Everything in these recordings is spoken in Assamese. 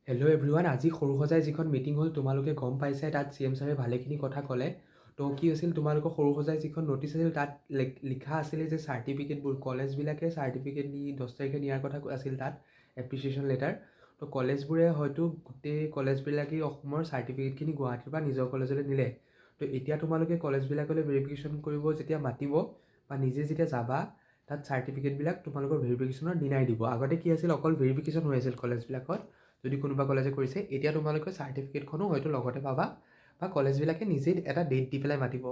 হেল্ল' এভৰিৱান, আজি সৰুসজাই যিখন মিটিং হ'ল, তোমালোকে গম পাইছাই, তাত চি এম ছাৰে ভালেখিনি কথা ক'লে। তো কি হৈছিল, তোমালোকৰ সৰুসজাই যিখন ন'টিচ আছিল, তাত লিখা আছিলে যে চাৰ্টিফিকেটবোৰ কলেজবিলাকে চাৰ্টিফিকেট নি 10 তাৰিখে নিয়াৰ কথা আছিল তাত, এপ্ৰিচিয়েশ্যন লেটাৰ। তো কলেজবোৰে হয়তো গোটেই কলেজবিলাকেই অসমৰ চাৰ্টিফিকেটখিনি গুৱাহাটীৰ পৰা নিজৰ কলেজলৈ নিলে। তো এতিয়া তোমালোকে কলেজবিলাকলৈ ভেৰিফিকেশ্যন কৰিব যেতিয়া মাতিব বা নিজে যেতিয়া যাবা, তাত চাৰ্টিফিকেটবিলাক তোমালোকৰ ভেৰিফিকেশ্যনৰ দিনাই দিব। আগতে কি আছিল, অকল ভেৰিফিকেশ্যন হৈ আছিল কলেজবিলাকত, যদি কোনোবা কলেজে কৰিছে। এতিয়া তোমালোকে চাৰ্টিফিকেটখনো হয়তো লগতে পাবা বা কলেজবিলাকে নিজেই এটা ডেট দি পেলাই মাতিব।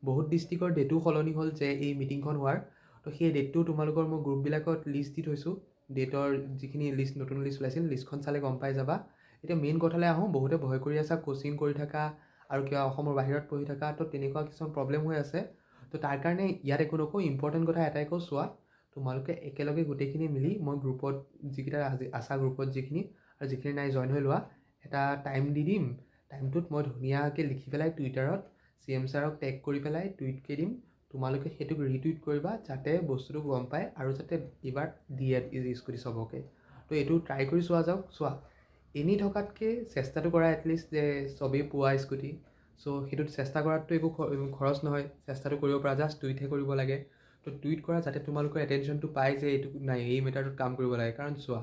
বহুত ডিষ্ট্ৰিক্টৰ ডেটো সলনি হ'ল যে এই মিটিংখন হোৱাৰ। তো সেই ডেটটো তোমালোকৰ মই গ্ৰুপবিলাকত লিষ্ট দি থৈছোঁ। ডেটৰ যিখিনি লিষ্ট, নতুন লিষ্ট ওলাইছিল, লিষ্টখন চালে গম পাই যাবা। এতিয়া মেইন কথালৈ আহোঁ। বহুতে ভয় কৰি আছা, কোচিং কৰি থাকা আৰু কিবা অসমৰ বাহিৰত পঢ়ি থাকা, তো তেনেকুৱা কিছুমান প্ৰব্লেম হৈ আছে। তো তাৰ কাৰণে ইয়াত একো নকওঁ, ইম্পৰ্টেণ্ট কথা এটাই কওঁ। চোৱা, তোমালোকে একেলগে গোটেইখিনি মিলি, মই গ্ৰুপত যিকেইটা আজি আছা, গ্ৰুপত যিখিনি আৰু যিখিনি নাই জইন হৈ লোৱা, এটা টাইম দি দিম। টাইমটোত মই ধুনীয়াকৈ লিখি পেলাই টুইটাৰত চি এম ছাৰক টেগ কৰি পেলাই টুইটকৈ দিম। তোমালোকে সেইটোক ৰিটুইট কৰিবা, যাতে বস্তুটো গম পায় আৰু যাতে এইবাৰ দিয়ে স্কুটি চবকে। তো এইটো ট্ৰাই কৰি চোৱা যাওক। চোৱা, এনেই থকাতকৈ চেষ্টাটো কৰা এটলিষ্ট যে চবেই পোৱা স্কুটি। চ' সেইটোত চেষ্টা কৰাততো একো খৰচ নহয়। চেষ্টাটো কৰিব পৰা, জাষ্ট টুইটহে কৰিব লাগে। তো টুইট কৰা, যাতে তোমালোকৰ এটেনশ্যনটো পায় যে এইটো নাই, এই মেটাৰটোত কাম কৰিব লাগে। কাৰণ চোৱা,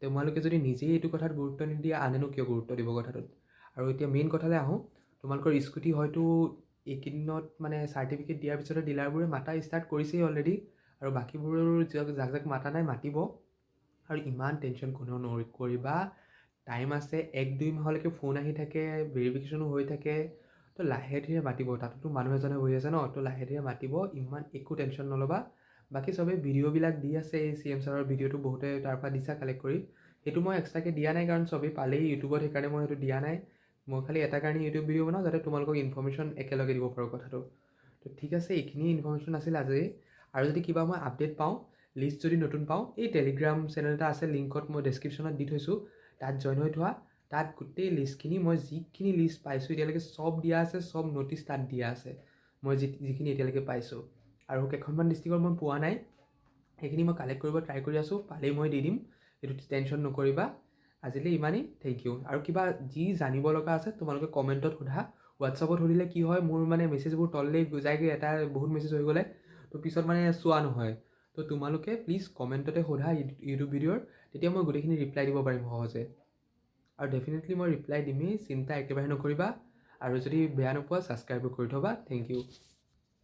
তোমালোকে যদি নিজেই এইটো কথাত গুৰুত্ব নিদিয়া, আনেনো কিয় গুৰুত্ব দিব কথাটোত? আৰু এতিয়া মেইন কথালৈ আহোঁ। তোমালোকৰ স্কুটি হয়তো এইকেইদিনত, মানে চাৰ্টিফিকেট দিয়াৰ পিছতে ডিলাৰবোৰে মাতা ষ্টাৰ্ট কৰিছেই অলৰেডি আৰু বাকীবোৰৰো যাক যাক মাতা নাই, মাতিব। আৰু ইমান টেনশ্যন কোনেও নকৰিবা। টাইম আছে, 1-2 মাহলৈকে ফোন আহি থাকে, ভেৰিফিকেশ্যনো হৈ থাকে। তো লাহে ধীৰে মাতিব। তাতোতো মানুহ এজনে বহি আছে ন? তো লাহে ধীৰে মাতিব, ইমান একো টেনশ্যন নল'বা। বাকী চবেই ভিডিঅ'বিলাক দি আছে। এই চি এম ছাৰৰ ভিডিঅ'টো বহুতে তাৰ পৰা দিছা কালেক্ট কৰি। সেইটো মই এক্সট্ৰাকৈ দিয়া নাই, কাৰণ চবেই পালেই ইউটিউবত, সেইকাৰণে মই সেইটো দিয়া নাই। মই খালি এটা কাৰণে ইউটিউব ভিডিঅ' বনাওঁ, যাতে তোমালোকক ইনফৰ্মেশ্যন একেলগে দিব পাৰোঁ কথাটো। তো ঠিক আছে, এইখিনি ইনফৰ্মেশ্যন আছিল আজি। আৰু যদি কিবা মই আপডেট পাওঁ, লিষ্ট যদি নতুন পাওঁ, এই টেলিগ্ৰাম চেনেল এটা আছে, লিংকত মই ডেছক্ৰিপশ্যনত দি থৈছোঁ, তাত জইন হৈ থোৱা। তাত গোটেই লিষ্টখিনি, মই যিখিনি লিষ্ট পাইছোঁ এতিয়ালৈকে, চব দিয়া আছে। চব ন'টিচ তাত দিয়া আছে, মই যিখিনি এতিয়ালৈকে পাইছোঁ। আৰু কেইখনমান ডিষ্ট্ৰিক্টৰ মই পোৱা নাই, সেইখিনি মই কালেক্ট কৰিব ট্ৰাই কৰি আছোঁ। পালেই মই দি দিম, এইটো টেনশ্যন নকৰিবা। আজিলৈ ইমানেই, thank U. আৰু কিবা যি জানিব লগা আছে, তোমালোকে কমেণ্টত সোধা। হোৱাটছআপত সুধিলে কি হয়, মোৰ মানে মেছেজবোৰ তললৈ যায়গৈ, এটা বহুত মেছেজ হৈ গ'লে তো পিছত মানে চোৱা নহয়। তো তোমালোকে প্লিজ কমেণ্টতে সোধা ইউটিউব ভিডিঅ'ৰ, তেতিয়া মই গোটেইখিনি ৰিপ্লাই দিব পাৰিম সহজে। আৰু ডেফিনেটলি মই ৰিপ্লাই দিমেই, চিন্তা একেবাৰে নকৰিবা। আৰু যদি বেয়া নোপোৱা, ছাবস্ক্ৰাইবো কৰি থ'বা। Thank U.